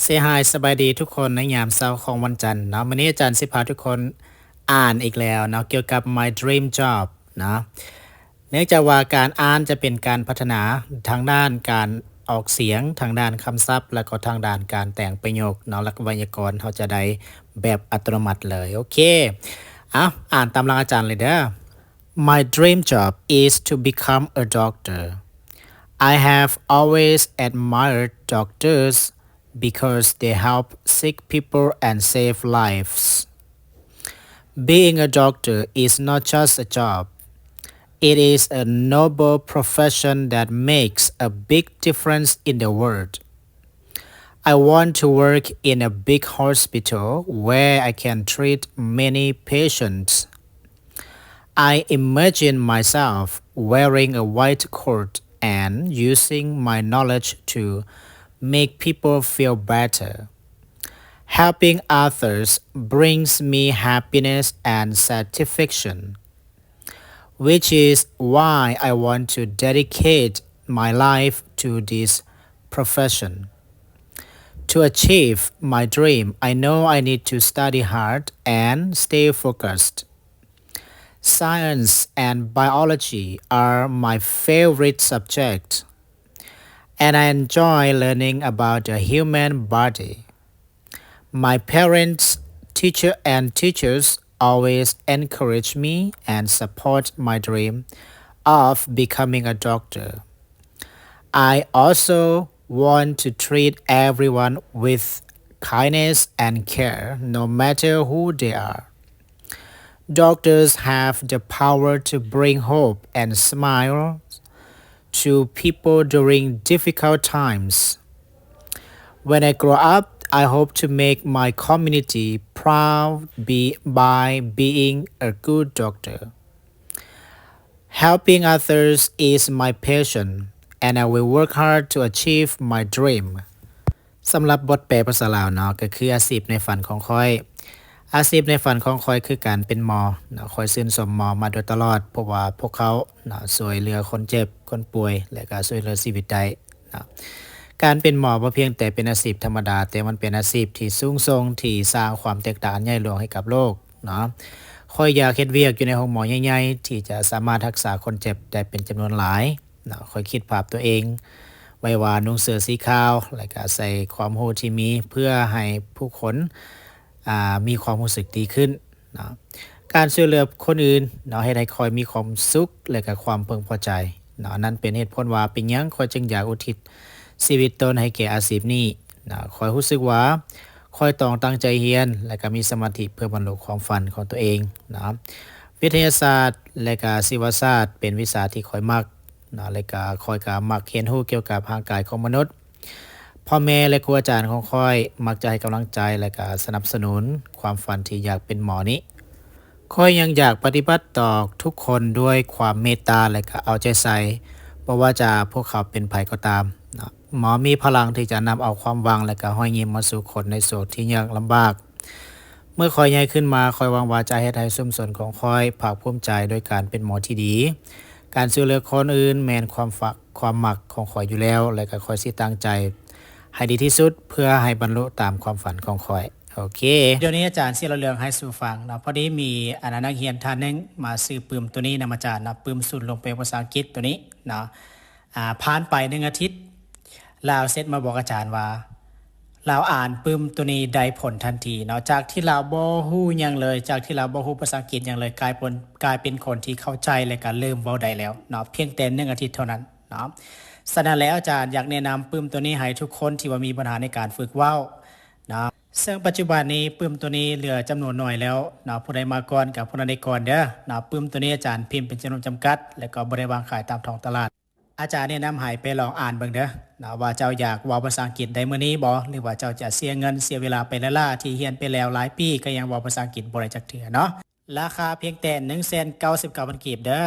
Say hi ສະບາຍດີທຸກຄົນໃນຍາມເຊົ້າຂອງວັນຈັນເນາະ. ມື້ນີ້ອາຈານຊິພາທຸກຄົນອ່ານອີກແລ້ວເນາະ ກ່ຽວກັບ My Dream Job ເນາະ. ເນື່ອງຈາກວ່າການອ່ານຈະເປັນການພັດທະນາທາງດ້ານການອອກສຽງ, ທາງດ້ານຄຳສັບ ແລະ ກໍທາງດ້ານການແຕ່ງປະໂຫຍກເນາະ ແລະ ໄວຍາກອນເຮົາຈະໄດ້ແບບອັດຕະໂນມັດເລີຍ. ໂອເຄ ເອົາ ອ່ານຕາມຫຼັງອາຈານເລີຍເດີ້. My dream job is to become a doctor. I have always admired doctors because they help sick people and save lives. Being a doctor is not just a job, it is a noble profession that makes a big difference in the world. I want to work in a big hospital where I can treat many patients. I imagine myself wearing a white coat and using my knowledge to make people feel better. Helping others brings me happiness and satisfaction, which is why I want to dedicate my life to this profession. To achieve my dream, I know I need to study hard and stay focused. Science and biology are my favorite subjects, and I enjoy learning about the human body. My parents, teacher, and teachers always encourage me and support my dream of becoming a doctor. I also want to treat everyone with kindness and care, no matter who they are. Doctors have the power to bring hope and smile to people during difficult times. When I grow up, I hope to make my community proud be, by being a good doctor. Helping others is my passion, and I will work hard to achieve my dream. ສຳລັບບົດແປພາສາລາວເນາະ ກໍຄືອາຊີບໃນຝັນຂອງຂ້ອຍ. ອາຊີບໃນຝັນຂອງຂ້ອຍຄືການເປັນໝໍເນາະ. ຂ້ອຍຊື່ນຊົມໝໍມາໂດຍຕະຫຼອດ ເພາະວ່າພວກເຂົາເນາະ ຊ່ວຍເຫຼືອຄົນເຈັບ, ຄົນປ່ວຍ ແລະ ກໍຊ່ວຍເຫຼືອຊີວິດໄດ້ເນາະ. ການເປັນໝໍບໍ່ພຽງແຕ່ເປັນອາຊີບທຳມະດາ, ແຕ່ມັນເປັນອາຊີບທີ່ສູງສົ່ງ ທີ່ສ້າງຄວາມແຕກຕ່າງອັນໃຫຍ່ຫຼວງໃຫ້ກັບໂລກເນາະ. ຂ້ອຍຢາກເຮັດວຽກຢູ່ໃນໂຮງໝໍໃຫຍ່ໆ ທີ່ຈະສາມາດຮັກສາຄົນເຈັບໄດ້ເປັນຈຳນວນຫຼາຍເນາະ. ຂ້ອຍຄິດພາບຕົວເອງໄວ້ວ່ານຸ່ງເສື້ອສີຂາວ ແລະ ກະໃສ່ຄວາມຮູ້ທີ່ມີ ເພື່ອໃຫ້ຜູ້ຄົນ ອ່າ ມີຄວາມຮູ້ສຶກດີຂຶ້ນເນາະ. ການຊ່ວຍເຫຼືອຄົນອື່ນເນາະ ເຮັດໃຫ້ຂ້ອຍມີຄວາມສຸກ ແລະ ກະຄວາມເພິ່ງພໍໃຈເນາະ. ນັ້ນເປັນເຫດຜົນວ່າເປັນຫຍັງຂ້ອຍຈຶ່ງຢາກອຸທິດຊີວິດຕົນໃຫ້ແກ່ອາຊີບນີ້ເນາະ. ຂ້ອຍຮູ້ສຶກວ່າຂ້ອຍຕ້ອງຕັ້ງໃຈຮຽນ ແລະ ກະມີສະມາທິເພື່ອບັນລຸຄວາມຝັນຂອງຕົວເອງເນາະ. ວິທະຍາສາດ ແລະ ກະຊີວະສາດເປັນວິຊາທີ່ຂ້ອຍມັກເນາະ ແລະ ກະຂ້ອຍກະມັກຮຽນຮູ້ກ່ຽວກັບຮ່າງກາຍຂອງມະນຸດ. ພໍ່ແມ່ ແລະ ຄູອາຈານຂອງຂ້ອຍມັກຈະໃຫ້ກຳລັງໃຈ ແລະ ກະສະໜັບສະໜູນຄວາມຝັນທີ່ຢາກເປັນໝໍນີ້. ຂ້ອຍຍັງຢາກປະຕິບັດຕໍ່ທຸກຄົນດ້ວຍຄວາມເມດຕາ ແລະ ກະເອົາໃຈໃສ່ ບໍ່ວ່າຈະພວກເຂົາເປັນໃຜກໍຕາມເນາະ. ໝໍມີພະລັງທີ່ຈະນຳເອົາຄວາມຫວັງ ແລະ ກະຮອຍຍິ້ມມາສູ່ຄົນໃນໂສກທີ່ຍາກລຳບາກ. ເມື່ອຂ້ອຍໃຫຍ່ຂຶ້ນມາ, ຂ້ອຍຫວັງວ່າຈະເຮັດໃຫ້ຊຸມຊົນຂອງຂ້ອຍພາກພູມໃຈໂດຍການເປັນໝໍທີ່ດີ. ການຊ່ວຍເຫຼືອຄົນອື່ນແມ່ນຄວາມຝັກ ຄວາມມັກຂອງຂ້ອຍຢູ່ແລ້ວ ແລະ ກໍຂ້ອຍຊິຕັ້ງໃຈໃຫ້ດີທີ່ສຸດ ເພື່ອໃຫ້ບັນລຸຕາມຄວາມຝັນຂອງຂ້ອຍ. ໂອເຄ ດຽວນີ້ອາຈານຊິເລົ່າເລື່ອງໃຫ້ສູ່ຟັງເນາະ. ພໍດີມີອັນນັກຮຽນທ່ານໜຶ່ງມາຊື້ປຶ້ມໂຕນີ້ນຳອາຈານເນາະ, ປຶ້ມສູນລົງແປພາສາອັງກິດໂຕນີ້ເນາະ. ອ່າ ຜ່ານໄປໜຶ່ງອາທິດ ລາວເຊັດມາບອກອາຈານວ່າ ລາວອ່ານປຶ້ມໂຕນີ້ໄດ້ຜົນທັນທີເນາະ. ຈາກທີ່ລາວບໍ່ຮູ້ຫຍັງເລີຍ, ຈາກທີ່ລາວບໍ່ຮູ້ພາສາອັງກິດຫຍັງເລີຍ, ກາຍເປັນ ກາຍເປັນຄົນທີ່ເຂົ້າໃຈ ແລະ ກໍເລີ່ມເວົ້າໄດ້ແລ້ວເນາະ, ພຽງແຕ່ໜຶ່ງອາທິດເທົ່ານັ້ນເນາະ. ສະນັ້ນແລ້ວ ອາຈານຢາກແນະນຳປຶ້ມໂຕນີ້ໃຫ້ທຸກຄົນທີ່ວ່າມີບັນຫາໃນການຝຶກເວົ້າເນາະ. ເຊິ່ງປັດຈຸບັນນີ້ປຶ້ມໂຕນີ້ເຫຼືອຈຳນວນໜ້ອຍແລ້ວເນາະ, ຜູ້ໃດມາກ່ອນກໍຜູ້ນັ້ນໄດ້ກ່ອນເດີ້ເນາະ. ປຶ້ມໂຕນີ້ອາຈານພິມເປັນຈຳນວນຈຳກັດ ແລະ ກໍບໍ່ໄດ້ວາງຂາຍຕາມທ້ອງຕະຫຼາດ. ອາຈານແນະນຳໃຫ້ໄປລອງອ່ານເບິ່ງເດີ້ເນາະ ວ່າເຈົ້າຢາກເວົ້າພາສາອັງກິດໄດ້ມື້ນີ້ບໍ່ ຫຼືວ່າເຈົ້າຈະເສຍເງິນເສຍເວລາໄປລ້າໆ ທີ່ຮຽນໄປແລ້ວຫຼາຍປີກໍຍັງເວົ້າພາສາອັງກິດບໍ່ໄດ້ຈັກເທື່ອເນາະ. ລາຄາພຽງແຕ່ໜຶ່ງແສນເກົ້າສິບເກົ້າພັນກີບເດີ້.